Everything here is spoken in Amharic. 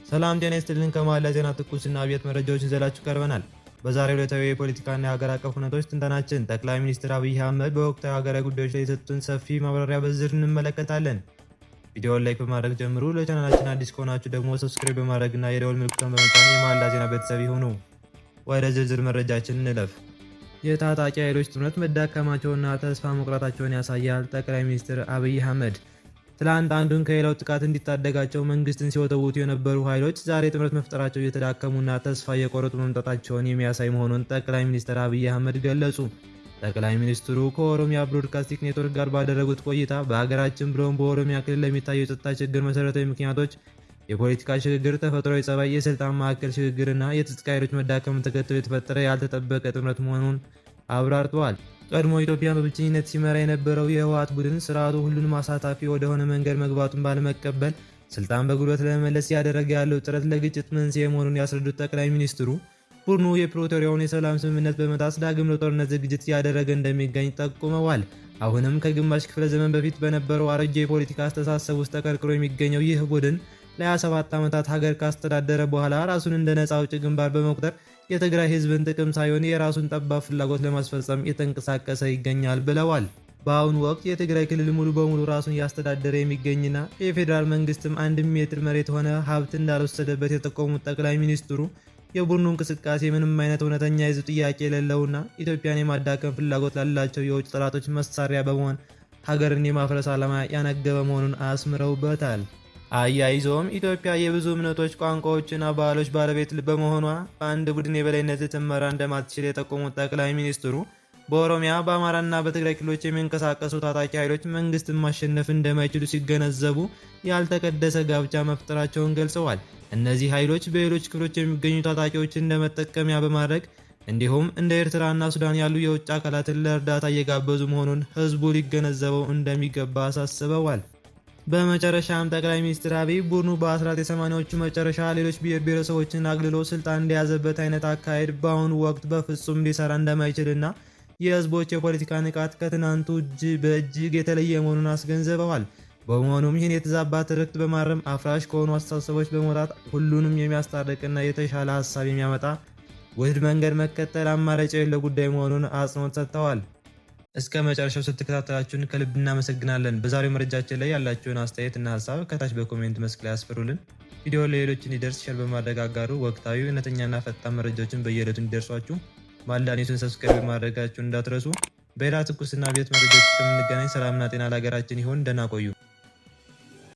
ሰላም ጤና ይስጥልን። ከማለዳ ዜና ትኩስና አብየት መረጃዎችን ይዘላችሁ ቀርበናል። በዛሬው ዕለታዊ የፖለቲካና የሀገር አቀፍ ሁነቶች ትንተናችን ጠቅላይ ሚኒስትር አብይ አህመድ በወቅታዊ ሀገራዊ ጉዳዮች ላይ የሰጡትን ሰፊ ማብራሪያ በዝርዝር እንመለከታለን። ቪዲዮውን like በማድረግ ጀምሩ። ለቻናላችን አዲስ ከሆናችሁ ደግሞ subscribe በማድረግና የደወል ምልክቱን በመጫን የማለዳ ዜና ቤተሰብ ይሁኑ። ወደ ዝርዝር መረጃችን እንለፍ። የታጣቂ ኃይሎች ጥምረት መዳከማቸውና ተስፋ መቁረጣቸውን ያሳያል። ጠቅላይ ሚኒስትር አብይ አህመድ ትላንት አንዱን ከሌላው ጥቃት እንዲታደጋቸው መንግስትን ሲወተውቱ የነበሩ ኃይሎች ዛሬ ጥምረት መፍጠራቸው እየተዳከሙና ተስፋ እየቆረጡ መምጣታቸውን የሚያሳይ መሆኑን ጠቅላይ ሚኒስትር አብይ አህመድ ገለጹ። ጠቅላይ ሚኒስትሩ ከኦሮሚያ ብሮድካስቲንግ ኔትወርክ ጋር ባደረጉት ቆይታ በሀገራችን ብሎም በኦሮሚያ ክልል ለሚታየው የጸጥታ ችግር መሰረታዊ ምክንያቶች የፖለቲካ ሽግግር፣ ተፈጥሯዊ ጸባይ፣ የስልጣን ማዕከል ሽግግርና የትጥቅ ኃይሎች መዳከምን ተከትሎ የተፈጠረ ያልተጠበቀ ጥምረት መሆኑን አብራርተዋል። ቀድሞ ኢትዮጵያን በብቸኝነት ሲመራ የነበረው የህወሓት ቡድን ስርዓቱ ሁሉንም አሳታፊ ወደሆነ መንገድ መግባቱን ባለመቀበል ስልጣን በጉልበት ለመመለስ እያደረገ ያለው ጥረት ለግጭት መንስኤ መሆኑን ያስረዱት ጠቅላይ ሚኒስትሩ ቡድኑ የፕሪቶሪያውን የሰላም ስምምነት በመጣስ ዳግም ለጦርነት ዝግጅት እያደረገ እንደሚገኝ ጠቁመዋል። አሁንም ከግማሽ ክፍለ ዘመን በፊት በነበረው አሮጌ የፖለቲካ አስተሳሰብ ውስጥ ተቀርቅሮ የሚገኘው ይህ ቡድን ለ27 ዓመታት ሀገር ካስተዳደረ በኋላ ራሱን እንደ ነፃ አውጪ ግንባር በመቁጠር የትግራይ ህዝብን ጥቅም ሳይሆን የራሱን ጠባብ ፍላጎት ለማስፈጸም እየተንቀሳቀሰ ይገኛል ብለዋል። በአሁኑ ወቅት የትግራይ ክልል ሙሉ በሙሉ ራሱን እያስተዳደረ የሚገኝና የፌዴራል መንግስትም አንድ ሜትር መሬት ሆነ ሀብት እንዳልወሰደበት የጠቆሙት ጠቅላይ ሚኒስትሩ የቡድኑ እንቅስቃሴ ምንም አይነት እውነተኛ የህዝብ ጥያቄ የሌለውና ኢትዮጵያን የማዳከም ፍላጎት ላላቸው የውጭ ጠላቶች መሳሪያ በመሆን ሀገርን የማፍረስ ዓላማ ያነገበ መሆኑን አስምረውበታል። አያይዘውም ኢትዮጵያ የብዙ እምነቶች፣ ቋንቋዎችና ባህሎች ባለቤት በመሆኗ በአንድ ቡድን የበላይነት ልትመራ እንደማትችል የጠቆሙት ጠቅላይ ሚኒስትሩ በኦሮሚያ፣ በአማራና በትግራይ ክልሎች የሚንቀሳቀሱ ታጣቂ ኃይሎች መንግስትን ማሸነፍ እንደማይችሉ ሲገነዘቡ ያልተቀደሰ ጋብቻ መፍጠራቸውን ገልጸዋል። እነዚህ ኃይሎች በሌሎች ክፍሎች የሚገኙ ታጣቂዎችን እንደመጠቀሚያ በማድረግ እንዲሁም እንደ ኤርትራና ሱዳን ያሉ የውጭ አካላትን ለእርዳታ እየጋበዙ መሆኑን ህዝቡ ሊገነዘበው እንደሚገባ አሳስበዋል። በመጨረሻም ጠቅላይ ሚኒስትር አብይ ቡድኑ በ1980ዎቹ መጨረሻ ሌሎች ብሔር ብሔረሰቦችን አግልሎ ስልጣን እንደያዘበት አይነት አካሄድ በአሁኑ ወቅት በፍጹም ሊሰራ እንደማይችልና የህዝቦች የፖለቲካ ንቃት ከትናንቱ በእጅግ የተለየ መሆኑን አስገንዝበዋል። በመሆኑም ይህን የተዛባ ትርክት በማረም አፍራሽ ከሆኑ አስተሳሰቦች በመውጣት ሁሉንም የሚያስታርቅና የተሻለ ሀሳብ የሚያመጣ ውህድ መንገድ መከተል አማራጭ የሌለው ጉዳይ መሆኑን አጽንኦት ሰጥተዋል። እስከ መጨረሻው ስትከታተላችሁን ከልብ እናመሰግናለን። በዛሬው መረጃችን ላይ ያላችሁን አስተያየት እና ሀሳብ ከታች በ comment መስክ ላይ አስፍሩልን። ቪዲዮ ለሌሎች እንዲደርስ share በማድረግ አጋሩ። ወቅታዊ፣ እውነተኛና ፈጣን መረጃዎችን በየዕለቱ እንዲደርሷችሁ ማለዳ ኒውስን subscribe ማድረጋችሁን እንዳትረሱ። በሌላ ትኩስና ቤት መረጃዎች እስከምንገናኝ ሰላምና ጤና ለሀገራችን ይሆን። ደህና ቆዩ።